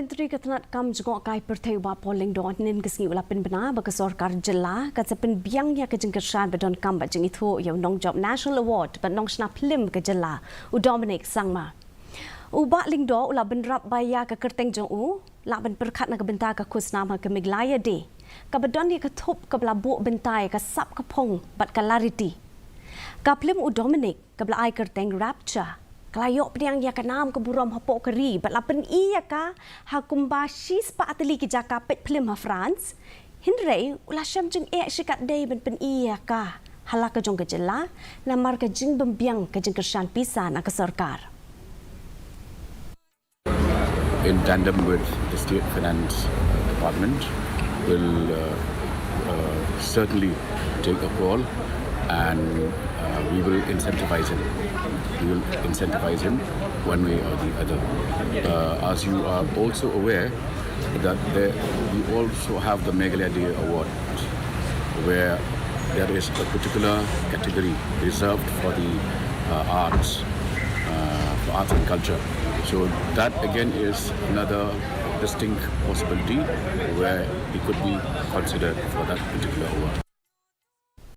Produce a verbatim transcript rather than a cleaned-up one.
Myntri ka tnat kam jngohkai pyrthei u Bah Paul Lyngdoh hynnin ka sngi u la pynbna ba ka sorkar jylla kan sa pynbiang ïa ka jingkyrshan ba donkam bad jingithuh ïa u nongjop National Award bad nongshna phlim ka jylla u Dominic Sangma. U Bah Lyngdoh u la bynrap ba ïa ka kyrteng jong u lah ban pyrkhat na ka bynta ka khusnam ha ka Meghalaya Day kaba don ïa ka thup kaba la buh bynta ïa ka sap ka phong bad ka lariti. Ka phlim u Dominic kaba la ai kyrteng Rapture ka la ïoh pdiang ïa ka nam ka burom hapoh ka ri bad la pyni ïa ka ha kumba shispah tylli ki jaka peit phlim ha France. Hynrei u la shem jingeh shikatdei ban pyni ïa ka ha la ka jong ka jylla namar ka jingbymbiang ka jingkyrshan pisa na ka sorkar. In tandem with the State Finance Department, will uh, uh, certainly take a call and uh, we will incentivize him. We will incentivize him one way or the other. Uh, as you are also aware that there, we also have the Meghalaya Day Award, where there is a particular category reserved for the uh, arts, uh, for arts and culture. So that again is another distinct possibility where he could be considered for that particular award.